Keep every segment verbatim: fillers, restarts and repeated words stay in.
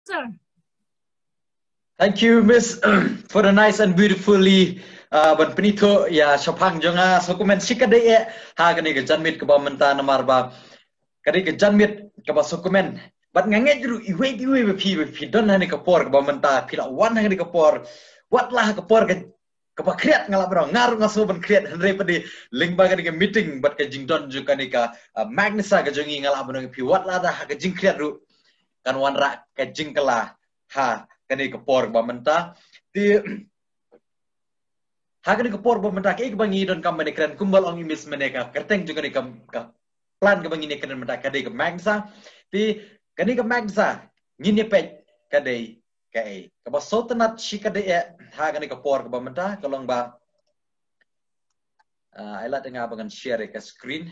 Sir. Thank you, Miss, for the nice and beautifully uh, ban pynithuh ïa shaphang jong nga, so kumne shi ka dei eh ha kane ka janmiet kaba mynta namar ba ka dei ka janmiet kaba so kumne. Bad nga ngeit ruh iwei iwei ba phi ba phi don ha kane ka por kaba mynta, phi la wan ha kane ka por, wat la ha ka por ka kaba khriat nga lah ban ong, nga ruh nga sngewbha ban khriat, hynrei pat de lyngba kane ka meeting bad ka jingdon jong kane ka uh, Magnessa ka jong ngi nga lah ban ong phi wat la da ha ka jingkhriat ruh kan wanrah ka jingkylla ha kane ka por ba mynta. Te ha kane ka por ba mynta kaei kaba ngi donkam ban ïakren kumba la ong i Miss mynne, ka kyrteng jong kane ka, ka plan kaba ngin ïakren mynta ka dei ka Magnessa. Te kane ka Magnessa ngin ïa peit ka dei kaei. Kaba sngewtynnat shi ka dei eh ha kane ka por kaba mynta ka long ba uh, ai lad ïa nga ba ngan share ïa ka screen.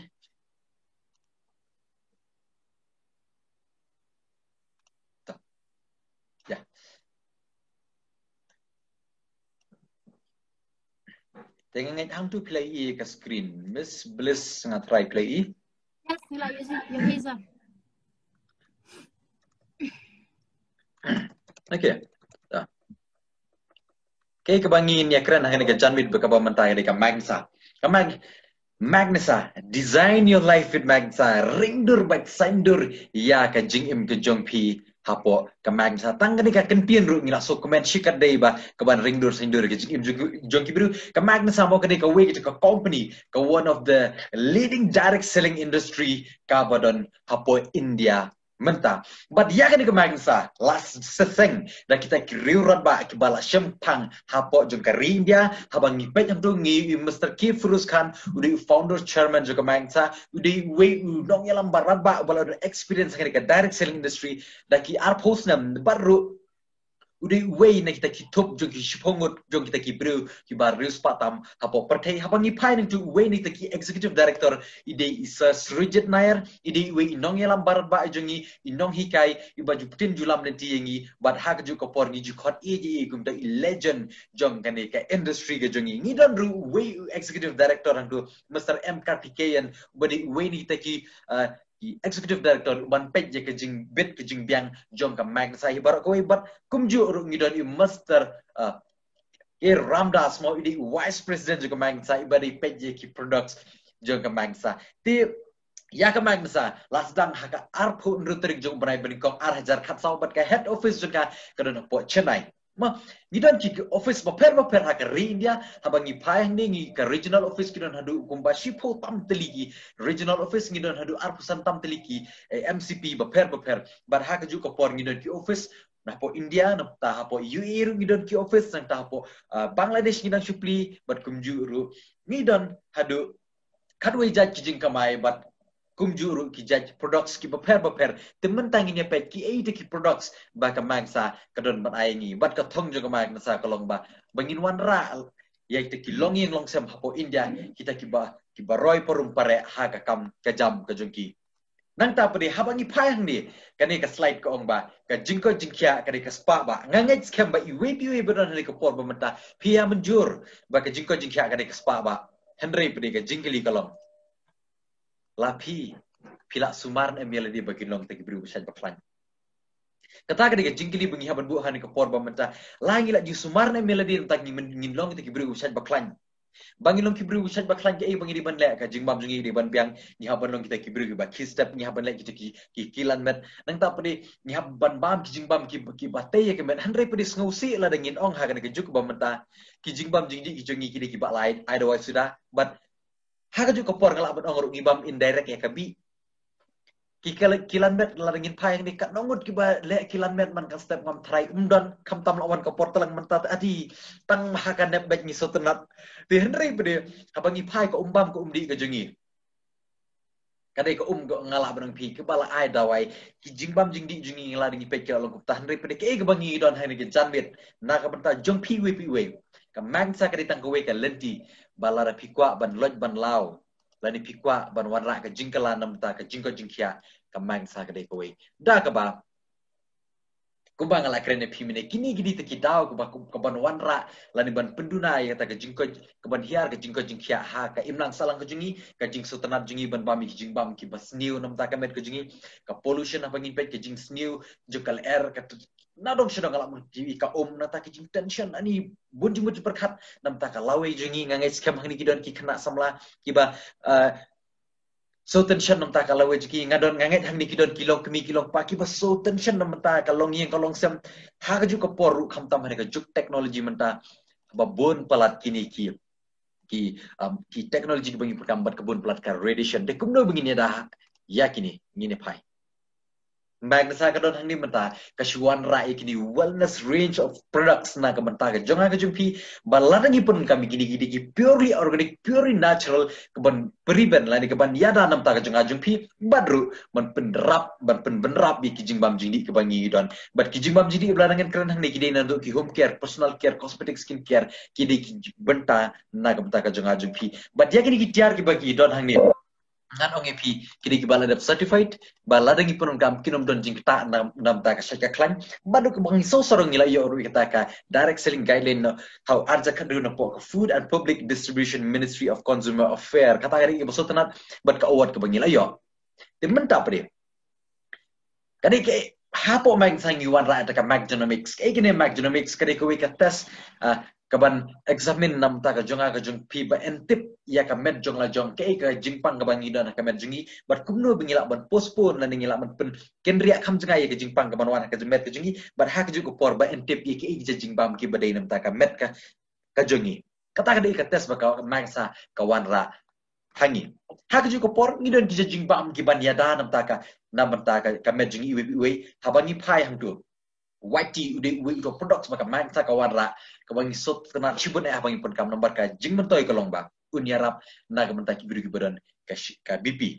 Te nga ngeit hangtu phi la ïohi ïa ka screen. Miss Bliss, nga try phi la ïohi. Yes, phi la ïohi, sir. Okay. Kaei kaba ngin ïakren ha kane ka janmiet ba kaba mynta ka dei ka Magnessa. Ka Mag Magnessa, design your life with Magnessa. Ringdur bad saiñdur ïa ka jingim ka jong phi hapoh ka Magnessa. Tang kane ka kyntien ruh ngi la sngewkmen shi katdei ba kaban ringdur saiñdur ïa ka jingim jong ki briew. Ka Magnessa mo ka dei kawei ka jong ka company, ka one of the leading direct selling industry kaba don hapoh India mynta. Bad ïa kane ka Magnessa la seseng da kita ki riew rangbah kiba la shemphang hapoh jong ka ri India. Haba ngi peit hangtu ngi i Mister K Firooz Khan, u dei u founder chairman jong ka Magnessa, u dei uwei u nongïalam rangbah uba la don experience ha kane ka direct selling industry da ki arphew snem bad ruh u dei uwei na kita ki thup jong ki shiphew ngut jong kita ki briew kiba riewspah tam hapoh pyrthei. Haba ngi phai nangtu uwei na kita ki executive director i dei i Sir Srijit Nair, i dei uwei i nongïalam rangbah jong ngi, i nonghikai, iba ju pynjulor lynti ïa ngi, bad ha kajuh ka por ngi ju khot ïa i kumta i legend jong kane ka industry ka jong ngi. Ngi don ruh uwei u executive director hangtu, Mister M Karthikeyan, uba dei uwei na kita ki uh, ki executive director uban peit ïa ka jingbit ka jingbiang jong ka Magnessa hi baroh kawei. Bad kumjuh ruh ngi don i Mister uh, A Ramdas mo, i dei vice president jong ka Magnessa, iba dei peit ïa ki products jong ka Magnessa. Te ïa ka Magnessa la sdang ha ka arphew hynriew tarik jong u bnai ba nyngkong ar hajar khatsaw bad ka head office jong ka ka don hapoh Chennai. Ma, ngi don ki office bapher bapher ha ka ri India. Haba ngi phai hangne ngi ka regional office ki don haduh kumba shiphew tam tylli ki regional office, ngi don haduh arphew san tam tylli ki eh, M C P bapher bapher. Bad ha kajuh ka por ngi don ki office na hapoh India, nangta hapoh U A E ruh ngi don ki office, nangta hapoh uh, Bangladesh ngi don shuh pli, bad kumjuh ruh ngi don haduh khatwei jait ki jingkamai bad kumjuh ruh ki jait products ki bapher bapher. Te mynta ngin ïa peit kiei kita ki products ba ka Magnessa ka don ban ai ngi. Bad ka thong jong ka Magnessa ka long ba ba ngin wanrah ïa kita ki longïing longsem hapoh India, kita kiba kiba roi parum pareh ha ka kam ka jam ka jong ki. Nangta pat de haba ngi phai hangne, kane ka slide ka ong ba ka jingkoit jingkhiah ka dei ka spah bah. Nga ngeit skhem ba iwei pa iwei ba don hangne ka por ba mynta phi ïa mynjur ba ka jingkoit jingkhiah ka dei ka spah bah. Hynrei pat de ka jingkylli ka long, la phi, phi la sumar ne em ïa lade ba kin long kita ki briew ba shait ba khlaiñ? Kata ka dei ka jingkylli ba ngi hap ban buh ha kane ka por ba mynta. La ngi la ju sumar ne em ïa lade, nangta ngi men-, ngin long kita ki briew ba shait ba khlaiñ. Ba ngin long ki briew ba shait ba khlaiñ, kaei ba ngi dei ban leh? Ka jingbam jong ngi dei ban biang, ngi hap ban long kita ki briew kiba khie step, ngi hap ban leh kita ki, ki, ki lanmet. Nangta pat de ngi hap ban bam ki jingbam ki, kiba tei ïa ka met. Hynrei pat de sngewsih lada ngin ong ha kane ka juk ba mynta ki jingbam jingdih ki jong ngi ki dei kiba la ai, ai dawai suda. Bad ha kajuh ka por nga lah ban ong ruh ngi bam indirect ïa ka bih. Ki kala-, ki lanmet, lada ngin phai hangne katno ngut kiba leh ki lanmet man ka step ngam tharai, ym don, khamtam la wan ka por tlang mynta te ati tang ha ka nep beit ngi sngewtynnat. Te hynrei pat de haba ngi phai ka um bam ka um dih ka jong ngi, ka dei ka um ka, nga lah ban ong phi, kaba la ai dawai. Ki jingbam jingdih jong ngi lada ngi peit ki la long kumta. Hynrei pat de kaei kaba ngi don ha kane ka janmiet na ka bynta jong phi iwei pa iwei, ka Magnessa ka dei tang kawei ka lynti ba lada phi kwah ban loit ban law, lane phi kwah ban wanrah ka jingkylla na ka bynta ka jingkoit jingkhiah, ka Magnessa ka dei kawei. Da kaba Kumba nga la kren ïa phi mynne, kine ki dei kita ki daw kaba, kaban wanrah lane ban pynduna ïa kata ka jingkoit, kaban hiar ka jingkoit jingkhiah ha ka imlang sahlang ka jong ngi, ka jingsngewtynnad jong ngi ban bam ïa ki jingbam kiba sniew namar ka met ka jong ngi, ka pollution haba ngin peit, ka jingsniew jong ka lyer, ka t-, nadong shadong la mut ki ka um, nangta ka jingtension, ani bun jingmut jingpyrkhat namar ka lawei jong ngi. Nga ngeit skhem hangne ki don ki khynnah samla kiba, eh, sngew tension namar ka lawei jong ki. Nga don, nga ngeit hangne ki don ki longkmie ki longkpa kiba sngew tension namar ka longïing ka longsem. Ha kajuh ka por ruh, khamtam hangne ka juk technology mynta ba bun palat kine ki, ki, um, ki technology kiba ngi pyrkhat bad ka bun palat ka radiation. Te kumno ba ngin ïada ïa kine, ngin ïa phai. Magnsa ka don hangne mynta ka shu wanrah ïa kine wellness range of products na ka bynta ka jong nga ka jong phi, ba lada ngi pyndonkam ïa kine ki dei ki purely organic, purely natural, kaban prevent lane kaban ïada namar ka jong nga jong phi, bad ruh ban pynrap, ban pynbynrap ïa ki jingbam jingdih kiba ngi don. Bad ki jingbam jingdih ba la ngan kren hangne ki dei naduh ki home care, personal care, cosmetic, skin care, ki dei ki bynta na ka bynta ka jong nga jong phi. Bad ïa kine ki tiar kiba ngi don hangne, ngan ong ïa phi, ki dei kiba la dep certified, ba lada ngi pyndonkam kin ym don jingktah na, namar ka shait ka khlaiñ. Bad ruh kaba ngi sngew sarong ngi la ïoh ruh ïa kata ka direct selling guideline, na, ha u arhajar khatduh napoh ka Food and Public Distribution, Ministry of Consumer Affairs. Kata ka dei kaba sngewtynnad bad ka award kaba ngi la ïoh. Te mynta pat de, ka dei ka, hapoh Magnsa ngi wanrah ïa kata ka Maggenomics. Kaei kane Maggenomics? Ka dei kawei ka test, ah, kaban examine namar ka jong nga ka jong phi, ban tip ïa ka met jong la jong, kaei ka jingpang kaba ngi don ha ka met jong ngi, bad kumno ba ngi lah ban postpone lane ngi lah ban pynkynriah kham jngai ïa ka jingpang kaban wan ha ka met ka jong ngi, bad ha kajuh ka por ban tip ïa kaei ka jingbam kiba dei namar ka met ka, ka jong ngi. Kata ka dei ka test ba ka Magnsa ka wanrah ha ngi. Ha kajuh ka por ngi don ki jingbam kiban ïada namar ka, namar ka, ka met jong ngi iwei pa iwei. Haba ngi phai hangto, Whitey u dei uwei u products ba ka Magnsa ka wanrah, kaba ngi sngewtynnad shibun eh haba ngi pyndonkam, namar ka jingmyntoi ka long ba un ïarap na ka bynta ki briew kiba don ka shi-, ka B P.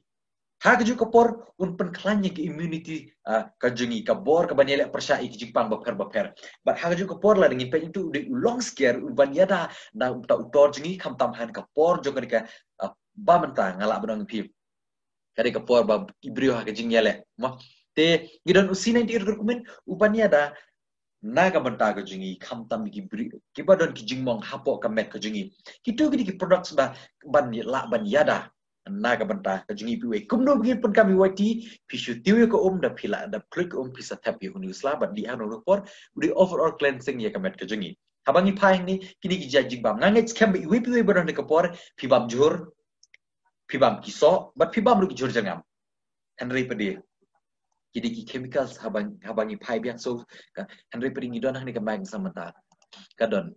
Ha kajuh ka por un pynkhlaiñ ïa ka immunity, ah, ka jong ngi, ka bor kaban ïaleh pyrshah ïa ki jingpang bapher bapher. Bad ha kajuh ka por lada ngin peit hangto, u dei u long scared, uban ïada na uta u tor jong ngi, khamtam ha kane ka por jong kane ka, ah, ba mynta nga lah ban ong ïa phi, ka dei ka por ba ki briew ha ka jingïaleh, mo. Te ngi don u C ninety-eight curcumin uban ïada na ka bynta ka jong ngi, khamtam ki briew kiba don ki jingmong hapoh ka met ka jong ngi. Kito ki dei ki products ba, ban lah ban ïada na ka bynta ka jong ngi iwei pa iwei. Kumno ba ngin pyndonkam ïa Whitey? Phi shu tiew ïa ka um, da phi lah, da phi khlem tiew ka um, phi sa thep ïa une u sla, bad dei ha une u por u dei overall cleansing ïa ka met ka jong ngi. Haba ngi phai hangne, kine ki jingbam, nga ngeit skhem ba iwei pa iwei ba don ha kane ka por phi bam jhur, phi bam ki soh, bad phi bam ruh ki jhur jyrngam. Hynrei pat de, ki dei ki chemicals, haba, haba ngi phai biang, so, ka, hynrei pat de ngi don hangne ka Magnsa mynta ka don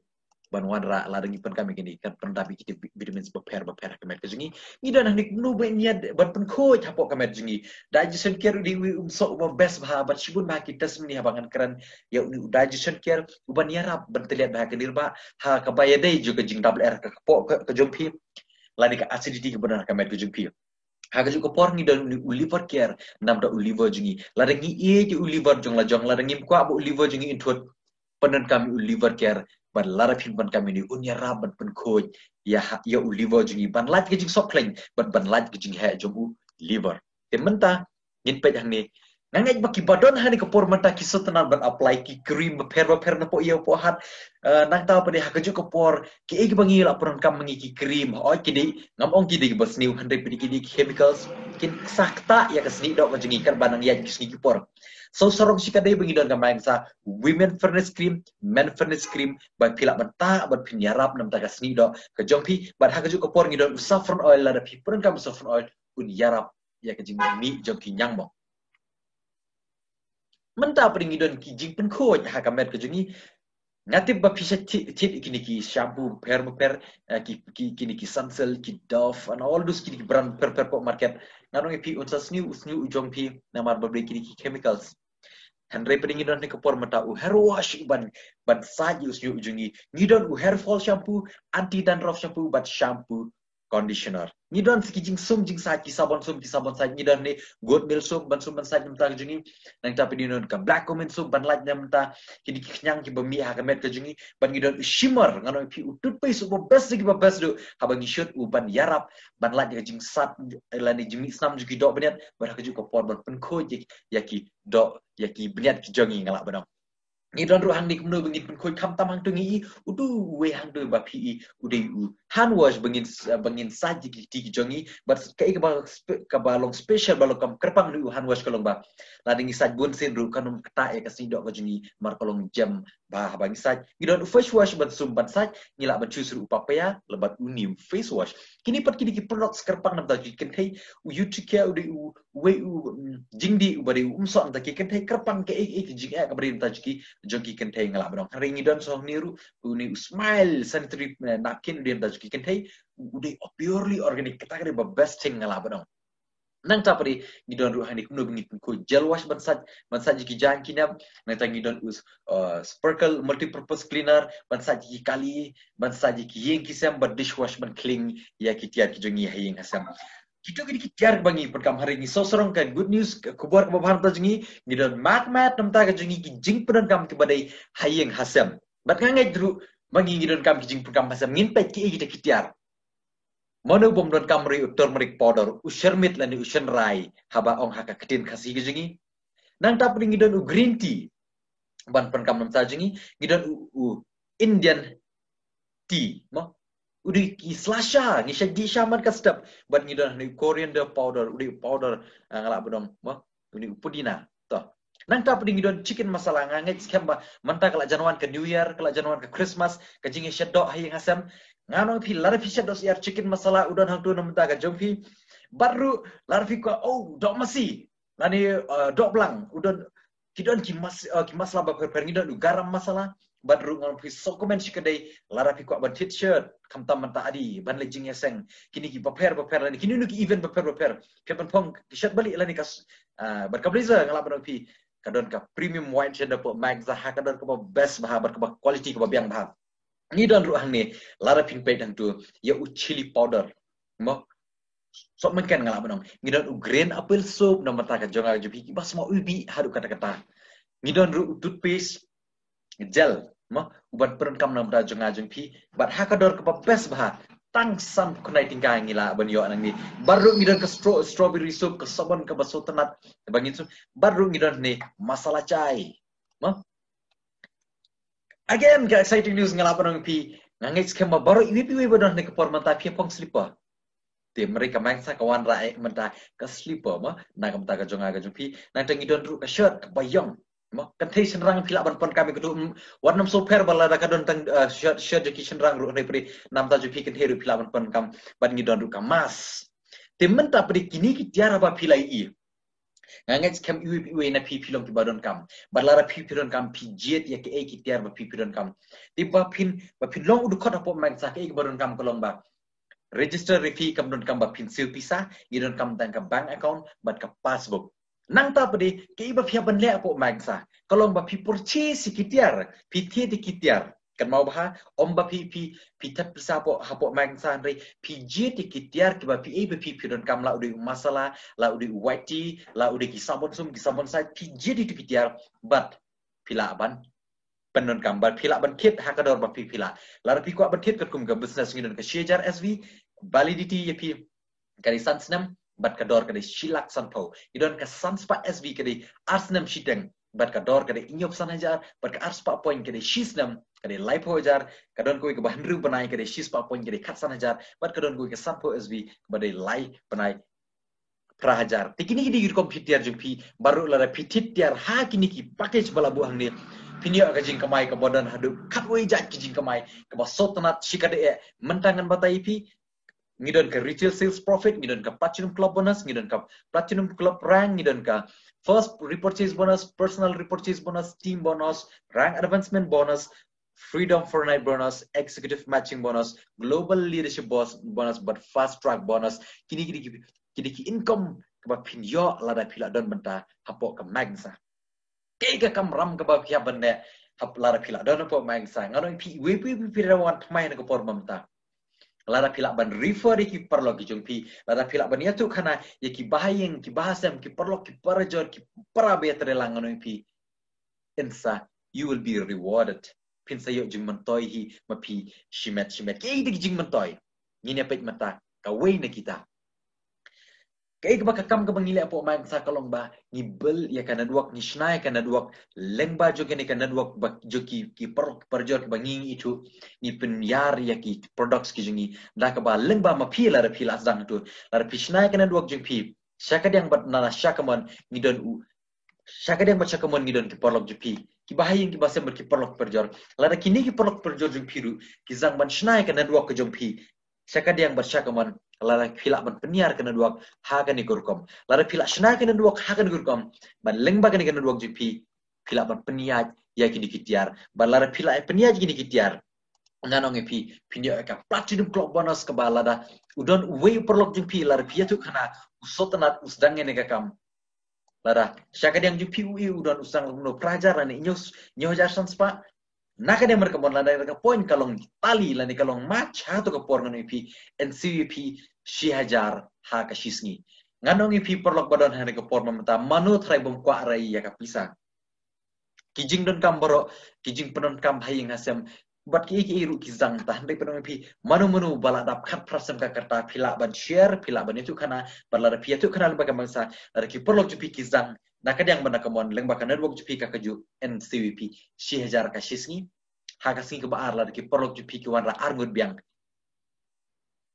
ban wanrah, lada ngi pyndonkam ïa kine, kan pyndap ïa ki vitamins bapher bapher ha ka met ka jong ngi. Ngi don hangne kumno ba ngin ïa, ban pynkhuid hapoh ka met jong ngi. Digestion care u dei uwei u msoh uba best bha, bad shibun bha ki testimony haba ngan kren ïa une u digestion care, uban ïarap ban tylliat bha ka nirba, ha kaba ïadei jong ka jingdap lyer ka, ka kpoh ka, ka jong phi, lane ka acidity kaba don ha ka met ka jong phi. Ha kajuh ka por ngi don une u liver care, namar u liver jong ngi. Lada ngi ïeit ïa u liver jong la jong, lada ngim kwah ba u liver jong ngi un thut, pyndonkam ïa u liver care, bad lada phin pyndonkam ïa une, un ïarap ban pynkhuid ïa ha, ïa u liver jong ngi, ban lait ka jingsop khlaiñ, bad ban lait ka jingheh jong u liver. Te mynta ngin peit hangne, nga ngeit ba kiba don ha kane ka por mynta ki sngewtynnad ban apply ki cream bapher bapher napoh ïew poh hat. Eh, nangta pat de ha kajuh ka por kiei kiba ngi lah pyndonkam ma ngi ki cream, hooid ki dei, ngam ong ki dei kiba sniew, hynrei pat de ki dei ki chemicals, kin sa ktah ïa ka snieh doh ka jong ngi katba nang ïaid ki sngi ki por. So sarong shi ka dei ba ngi don ka Magnsa women fairness cream, men fairness cream, ba phi lah ban tah, ban pynïarap namar ka snieh doh ka jong phi. Bad ha kajuh ka por ngi don u saffron oil, lada phi pyndonkam u saffron oil un ïarap ïa ka jingmih jong ki ñiangmong. Mynta pat de ngi don ki jingpynkhuid ha ka met ka jong ngi. Nga tip ba phi shait thied, thied kine ki shampoo bapher bapher, eh, ki, ki, kine ki Sunsilk, ki Dove, and all those kine ki brand bapher bapher hapoh market. Ngan ong ïa phi un sa sniew, u sniew u jong phi, namar ba dei kine ki chemicals. Hynrei pat de ngi don ha kane ka por mynta u hair wash uban, ban sait ïa u sniew u jong ngi. Ngi don u hair fall shampoo, anti dandruff shampoo, bad shampoo conditioner. Ngi don sa ki jingsum jingsait, ki sabon sum, ki sabon sait, ngi don ne goat milk soap ban sum ban sait namar ka jong ngi. Nangta pat de ngi don ka black cumin soap ban lait namar ki dei ki khñiang kiba mih ha ka met ka jong ngi. Bad ngi don u shimmer, ngan ong ïa phi u toothpaste uba best lagi ba best duh, haba ngi shut, uban ïarap ban lait ïa ka jingsat lane jingmih snam jong ki doh bniat, bad ha kajuh ka por ban pynkhuid ïa ki doh, ïa ki bniat ki jong ngi, nga lah ban ong. Ngi don ruh hangne kumno ba ngin pynkhuid, khamtam hangto ngi i, u dei uwei hangto ba phi i, u dei u hand wash ba ngin, ba ngin sait ïa ki kti ki jong ngi, bad kaei kaba spe-, kaba long special ba long kam kyrpang u hand wash ka long ba lada ngi sait bun sien ruh kan ym ktah ïa ka snieh doh ka jong ngi, namar ka long jem bha haba ngi sait. Ngi don u face wash ban sum ban sait, ngi lah ban choose ruh u papaya, lane bad u neem face wash. Kine pat ki dei ki products kyrpang na bynta ki kynthei, u Eutrichia u dei u wei u, mm, jingdih uba dei u umsoh na bynta ki kynthei, kyrpang kaei kaei ki jingeh kaba dei na bynta ki jong ki kynthei, nga lah ban ong. Hynrei ngi don sa hangne ruh une u Smile sanitary, eh, napkin u dei na bynta ki kynthei, u dei purely organic, kata ka dei ba best thing, nga lah ban ong. Nangta pat de ngi don ruh hangne kumno ba ngin pynkhuid, gel wash ban sait, ban sait ïa ki jaiñ ki nep. Nangta ngi don u, uh, Sparkle multipurpose cleaner ban sait ïa ki kali, ban sait ïa ki ïing ki sem, bad dish wash ban khlin ïa ki tiar ki jong ngi ha ïing ha sem. Kito ki dei ki tiar ba ngi pyndonkam. Hynrei ngi sngewsarong ka good news, ka khubor kaba bha na bynta jong ngi, ngi don market na bynta ka jong ngi, ki jingpyndonkam kiba dei ha ïing ha sem. Bad nga ngeit ruh ba ngi, ngi donkam ki jingpyndonkam ha sem, ngin peit kiei kita ki tiar. Mano bym donkam ruh u turmeric powder, u shyrmit lane u shynrai, haba ong ha ka ktien Khasi ka jong ngi. Nangta pat de ngi don u green tea ban pyndonkam na bynta jong ngi, ngi don u, u Indian tea, mo. U dei ki slasha, ngi shait dih sha man ka step, bad ngi don hangne u coriander powder, u dei u powder, ah, nga lah ban ong, mo, u dei u pudina. To. Nangta pat de ngi don chicken masala, nga ngeit skhem ba mynta ka la jan wan ka New Year, ka la jan wan ka Christmas, ka jingïashet doh ha ïing ha sem. Ngan ong phi, lada phi shet doh syiar, chicken masala u don hangto na bynta ka jong phi. Bad ruh lada phi kwah, oh, doh masi, lane, uh, doh blang, u don, ki don ki mas-, uh, ki masala bapher bapher, ngi don u garam masala. Bad ruh ngan ong phi, sngewkmen shikatdei lada phi kwah ban thied shiit, khamtam mynta adi, ban leit jingïaseng, kine ki bapher bapher lane kine ki event bapher bapher, phi hap ban phong ki shirt balit lane ka s-, ah, bad ka blazer, nga lah ban ong phi, ka don ka premium white shirt hapoh Max, ha ka dor kaba best bha bad kaba quality kaba biang bha. Ngi don ruh hangne, lada phin peit hangto, ïa u chili powder, mo, sop mynken, nga lah ban ong. Ngi don u Grain Apple soap na bynta ka jong nga jong phi, kiba sma u bih haduh katta katta. Ngi don ruh u toothpaste gel, mo, uban pyndonkam na bynta jong nga jong phi, bad ha ka dor kaba best bha, tang sanphew khyndai tyngka ngi lah ban ïoh nangne. Bad ruh ngi don ka stro-, strawberry soap, ka sabon kaba sngewtynnat ba ngin sum. Bad ruh ngi don hangne masala chai, mo. Again, ka exciting news, nga lah ban ong phi, nga ngeit skhem ba baroh iwei pa iwei ba don hangne ka por mynta phi phong slipper. Te hynrei ka Max ka wanrah mynta ka slipper, mo, na ka bynta ka jong nga ka jong phi. Nangta ngi don ruh ka shirt kaba ïong, mo. Kynthei shynrang phi lah ban pyndonkam ïa kato, mm, wat nym sngewpher ba lada ka don tang, uh, shirt, shirt jong ki shynrang ruh, hynrei pat de na bynta jong phi kynthei ruh phi lah ban pyndonkam. Bad ngi don ruh ka mask. Te mynta pat de kine ki tiar haba phi la ïohi, nga ngeit skhem iwei pa iwei na phi phi long kiba donkam. Bad lada phi phi donkam, phi jied ïa kaei ki tiar ba phi phi donkam. Te ba phin, ba phin long u dkhot hapoh Max, kaei kaba donkam ka long ba register ïa phi, kam donkam ba phin siew pisa, ngi donkam tang ka bank account bad ka passbook. Nangta pat de kaei ba phi hap ban leh hapoh Max ka long ba phi purchase ïa ki tiar, phi thied ïa ki tiar. Kynmaw bha, ym ba phi, phi, phi thied pisa hapoh, hapoh Max, hynrei phi jied ïa ki tiar kiba phi, ei ba phi phi donkam, la u dei u masala, la u dei u white tea, la u dei ki sabon sum, ki sabon sait, phi jied ïa ki tiar, bad phi lah ban pyndonkam, bad phi lah ban thied ha ka dor ba phi phi lah. Lada phi kwah ban thied katkum ka business, ngi don ka shi hajar S V, validity ïa phi ka dei san snem, bad ka dor ka dei shi lak sanphew. Ngi don ka san spah S V ka dei ar snem shiteng, bad ka dor ka dei hynñiew san hajar, bad ka ar spah point ka dei shi snem, ka dei laiphew hajar, ka don kawei kaba hynriew bnai ka dei shi spah point ka dei khatsan hajar, bad ka don kawei ka sanphew S V kaba dei lai bnai phra hajar. Te kine ki dei ki rukom thied tiar jong phi, bad ruh lada phi thied tiar ha kine ki package ba la buh hangne, phin ïoh ka jingkamai kaba don haduh khatwei jait ki jingkamai, kaba sngewtynnat shikatdei. Mynta ngan batai ïa phi, ngi don ka retail sales profit, ngi don ka platinum club bonus, ngi don ka platinum club rank, ngi don ka first repurchase bonus, personal repurchase bonus, team bonus, rank advancement bonus, freedom fortnight bonus, executive matching bonus, global leadership bos-, bonus, bad fast track bonus. Kine ki dei ki, ki dei ki income kaba phin ïoh lada phi la don bynta hapoh ka Max. Kaei ka kamram kaba phi hap ban leh hap lada phi la don hapoh Max? Ngan ong ïa phi, iwei pa iwei phi dei ban wan thymmai na ka por mynta. Lada phi lah ban refer ïa ki paralok ki jong phi, lada phi lah ban ïathuhkhana ïa ki bahaïing, ki bahasem, ki paralok, ki parajor, ki para baieit, ngan ong ïa phi, yn sa, you will be rewarded. Phin sa ïoh jingmyntoi hi ma phi shimet shimet. Kiei ki jingmyntoi? Ngin ïa peit mynta kawei na kita. Kaei kaba ka kam kaba ngi leh hapoh Mymensah ka long ba ngi build ïa ka network, ngi shna ïa ka network, lyngba jong kane ka network ba jong ki, ki paralok parajor kiba ngi, ngi ithuh, ngi pynïar ïa ki products ki jong ngi. Da kaba lyngba ma phi, lada phi la sdang tu, lada phi shna ïa ka network jong phi sha kadiang bad na sha kamon, ngi don u, sha kadiang bad sha kamon ngi don ki paralok jong phi kiba ha ïing kiba sem bad ki paralok parajor. Lada kine ki paralok parajor jong phi ruh ki sdang ban shna ïa ka network ka jong phi sha kadiang bad sha kamon, lada phi lah ban pynïar ka network ha kane ka rukom. Lada phi lah shna ka network ha kane ka rukom, bad lyngba kane ka network jong phi, phi lah ban pynïaid ïa kine ki tiar. Bad lada phi lah pynïaid kine ki tiar, ngan ong ïa phi, phin ïoh ïa ka platinum clock bonus kaba lada u don uwei u paralok jong phi, lada phi ïathuhkhana, u sngewtynnad, u sdang ïa kane ka kam, lada sha kadiang jong phi u ïoh u don u sdang kumno, phra hajar lane hynñiew, hynñiew hajar san spah. Na kane mar ka mon, lada ka point ka long tally lane ka long match ha kato ka por, ngan ong ïa phi, yn siew ïa phi shi hajar ha ka shi sngi. Ngan ong ïa phi paralok ba don ha kane ka por ba mynta, mano tharai bym kwah rai ïa ka pisa? Ki jingdonkam baroh, ki jingpyndonkam ha ïing ha sem, bad kiei kiei ruh ki sdang mynta. Hynrei pyndonkam ïa phi, mano mano ba lah dap khatphra sem ka rta, phi lah ban share, phi lah ban ïathuhkhana. Bad lada phi ïathuhkhana lyngba ka Mymensah, lada ki paralok jong phi ki sdang na kadiang bad na kamon, lyngba ka network jong phi ka kajuh, yn siew ïa phi shi hajar ka shi sngi. Ha ka sngi kaba ar, lada ki paralok jong phi ki wanrah ar ngut biang,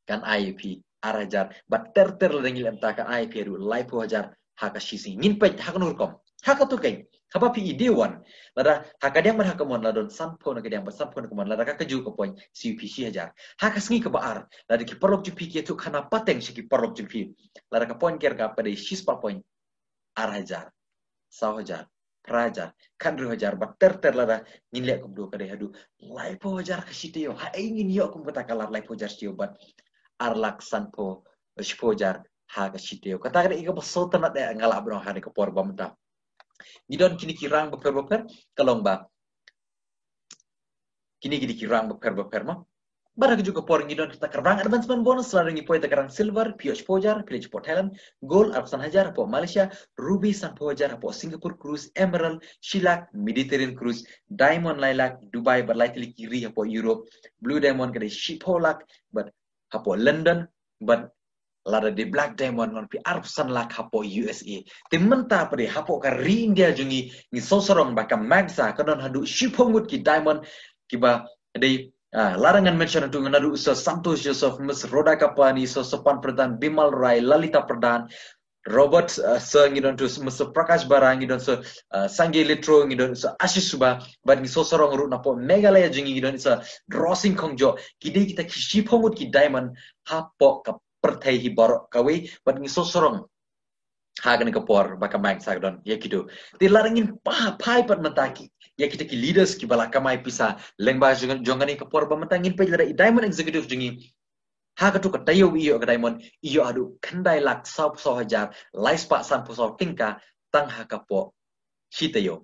kan ai ïa phi ar hajar. Bad ter ter lada ngi leh mynta, kan ai ïa phi ruh laiphew hajar ha ka shi sngi. Ngin peit ha kano rukom. Ha kato keiñ, haba phi i day one, lada ha kadiang bad ha kamon la don sanphew na kadiang bad sanphew na kamon, lada ka kajuh ka point, siew ïa phi shi hajar. Ha ka sngi kaba ar, lada ki paralok jong phi ki ïathuhkhana pateng sha ki paralok jong phi, lada ka point ka rta pat dei shi spah point, ar hajar, saw hajar, phra hajar, khathynriew hajar, bad ter ter lada ngin leh kumto ka dei haduh laiphew hajar ka shi taïew. Haei ngin ïoh kum kata ka lad laiphew hajar shi taïew bad ar lak sanphew, shiphew hajar ha ka shi taïew? Kata ka dei kaba sngewtynnad eh, nga lah ban ong, ha kane ka por ba mynta. Ngi don kine ki rank bapher bapher, ka long ba kine ki dei ki rank bapher bapher mo. Bad ha kajuh ka por ngi don kata ka rank advancement bonus, lada ngi poi kata ka rank silver, phi ïoh shiphew hajar, phi leit shapoh Thailand, gold arphew san hajar hapoh Malaysia, ruby sanphew hajar hapoh Singapore, cruise, emerald shi lak, Mediterranean cruise, diamond lai lak, Dubai bad lai tylli ki ri hapoh Europe, blue diamond ka dei shiphew lak, bad hapoh London, bad lada dei black diamond, ngan ong ïa phi, arphew san lak hapoh U S A. Te mynta pat dei hapoh ka ri India jong ngi, ngi sngewsarong ba ka Mymensah ka don haduh shiphew ngut ki diamond kiba dei, ah, lada ngan mention haduh, ngan ong haduh Sir Santosh Joseph, Miss Rhoda Kappani, Sir Sopan Pradhan, Bimal Rai, Lalita Pradhan, Robert, ah, Sir, ngi don tu Mister Prakash Bara, ngi don Sir, ah, Sanjay Lithro, ngi don Sir Ashish Subba, bad ngi sngewsarong ruh napoh Meghalaya jong ngi, ngi don Sir Drorsing Khongjoh. Ki dei kita ki shiphew ngut ki diamond hapoh ka pyrthei hi baroh kawei, bad ngi sngewsarong ha kane ka por ba ka Mymensah ka don ïa kito. Te lada ngin phai pat mynta ki, ïa kita ki leaders kiba la kamai pisa lyngba jong, jong kane ka por ba mynta, ngin peit lada i diamond executive jong ngi, ha kato ka taïew i ïoh ka diamond, i ïoh haduh khyndai lak sawphew saw hajar lai spah sanphew saw tyngka tang ha ka pok shi taïew.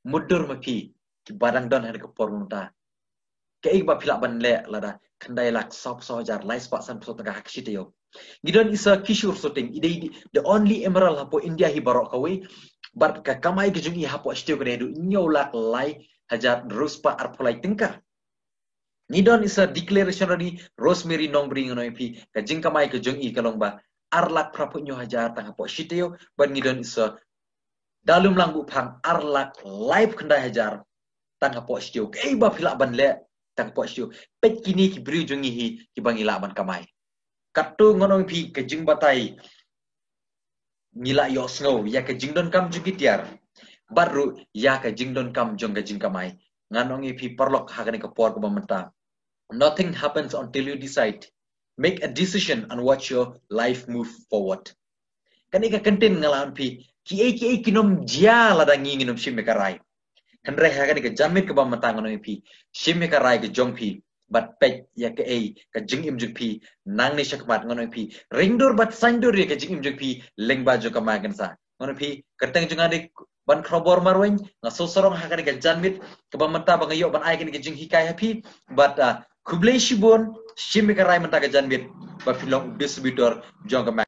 Mutdur ma phi kiba dang don ha kane ka por mynta, kaei ba phi lah ban leh lada khyndai lak sawphew saw hajar lai spah sanphew saw tyngka ha ka shi taïew? Ngi don i Sir Kishore Soting, i dei the only emerald hapoh India hi baroh kawei, bad ka kamai ka jong i hapoh shi taïew ka dei haduh hynñiew lak lai hajar hynriew spah arphew lai tyngka. Ngi don i Sir Declaration Rani Rosemary Nongbri, ngan ong ïa phi, ka jingkamai ka jong i ka long ba ar lak phraphew hynñiew hajar tang hapoh shi taïew, bad ngi don i Sir Dalumlang Buhphang, ar lak laiphew khyndai hajar tang hapoh shi taïew. Kaei ba phi lah ban leh tang hapoh shi taïew? Peit kine ki briew jong ngi hi kiba ngi lah ban kamai. Kato ngan ong ïa phi ka jingbatai ngi la ïohsngew ïa ka jingdonkam jong ki tiar, bad ruh ïa ka jingdonkam jong ka jingkamai. Ngan ong ïa phi paralok ha kane ka por kaba mynta, nothing happens until you decide. Make a decision and watch your life move forward. Kane ka kyntien nga la ong ïa phi, kiei kiei kin ym jia lada ngi ngin ym shim ïa ka rai. Hynrei ha kane ka janmiet kaba mynta ngan ong ïa phi, shim ïa ka rai ka jong phi, bad peit ïa kaei ka jingim jong phi nangne shakhmat. Ngan ong ïa phi, ringdur bad saiñdur ïa ka jingim jong phi lyngba jong ka Mymensah. Ngan ong ïa phi, kyrteng jong nga dei Bankhrawbor Marwein, nga sngewsarong ha kane ka janmiet kaba mynta ba nga ïoh ban ai kane ka jinghikai ha phi, bad, ah, khublei shibun, shim ïa ka rai mynta ka janmiet ba phin long u distributor jong ka Mymensah.